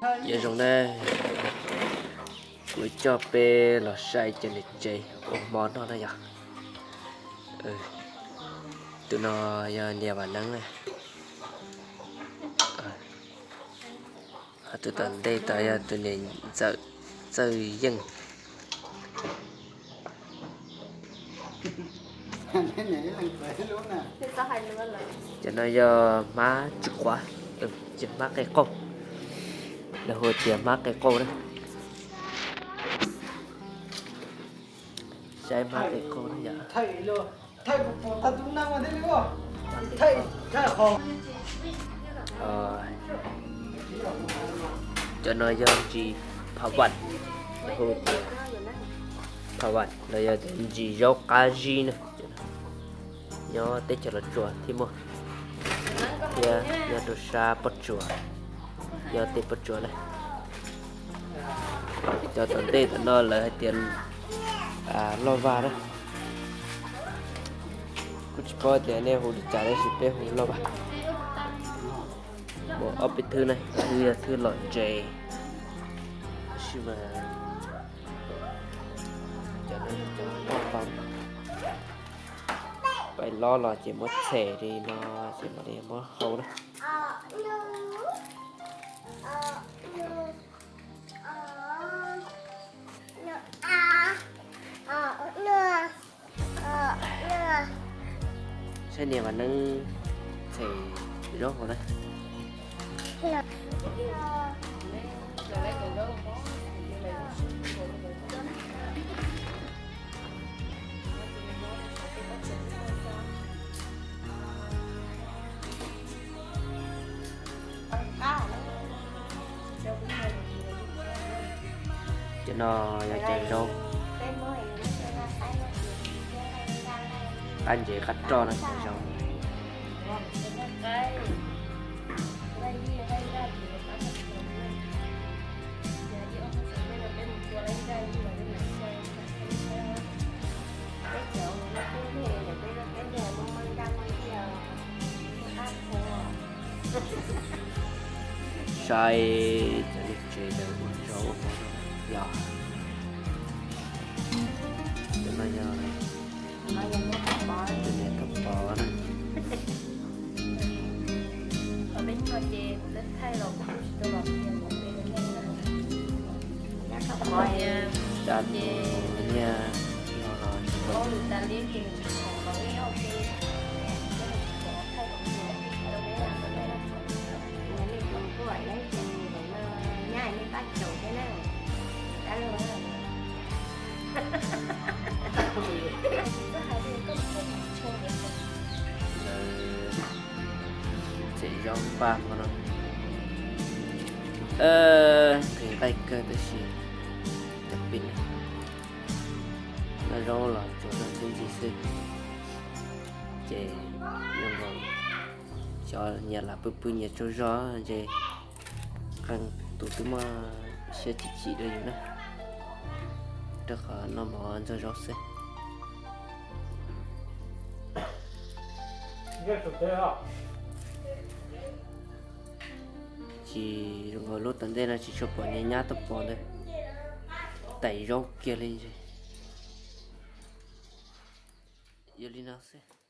Nyob zoo na, kuv coj peb los saib cov niam tsev ua hmo noj na yom. Tus no yog niam Vam Neeb na. Ho tus tom ntej tod yog tus niam ntxawm Txawj Yeej. Cov no yog hmab tsw quav, ces hmab qe qauj, lawv hu tias hmab qe qauj na. Saib hmab qe qauj na yom. Cov no yog ntsis pha vam, lawv hu tias pha vam los yog tias ntsis zaub qab zib na. Nyob teb chaws Los Tsuas thiaj muaj, thiab nyob rau sab Poj Tsuas, nyob tej Poj Tsuas na. Cov tom ntej tom no lawv hais tias loj vag na. Kuj tsis paub tias nej hu li cas tab sis peb hu loj vag. Muaj ob peb thwb na, thwb yog thwb lom zem, tab sis mas cov no cov poj tau, pais lob los ces muab txhem li no ces mam li muab hau na. Saib niam Vam Neeb txhem zaub hauv na. Cov no yog cov zaub qab ntsev qab roj na, cov zaub Saib cov niam tsev lawv ua zaub ua mov no yog, tus no yog tus niam tau pov na. Dab tus niag no los tsis pom. Txhem zaub npaj hmo no, nqhis nqaij kawg tab sis cov pim noj zaub los tsuas noj txhiab ntxi xwb. Ces zoo nkaus xyov nyias lam pw pw nyias tsaug zog ntshe qee tus twb muaj siab chim chim dua yus na, rau qhov noj mov ntxuag zaub xwb. Tsis zoo nkaus lub tom ntej no tsis tshua pom niag nyab tuaj pov ntawd, tais zaub kiag li ntshe. Yog li no xwb.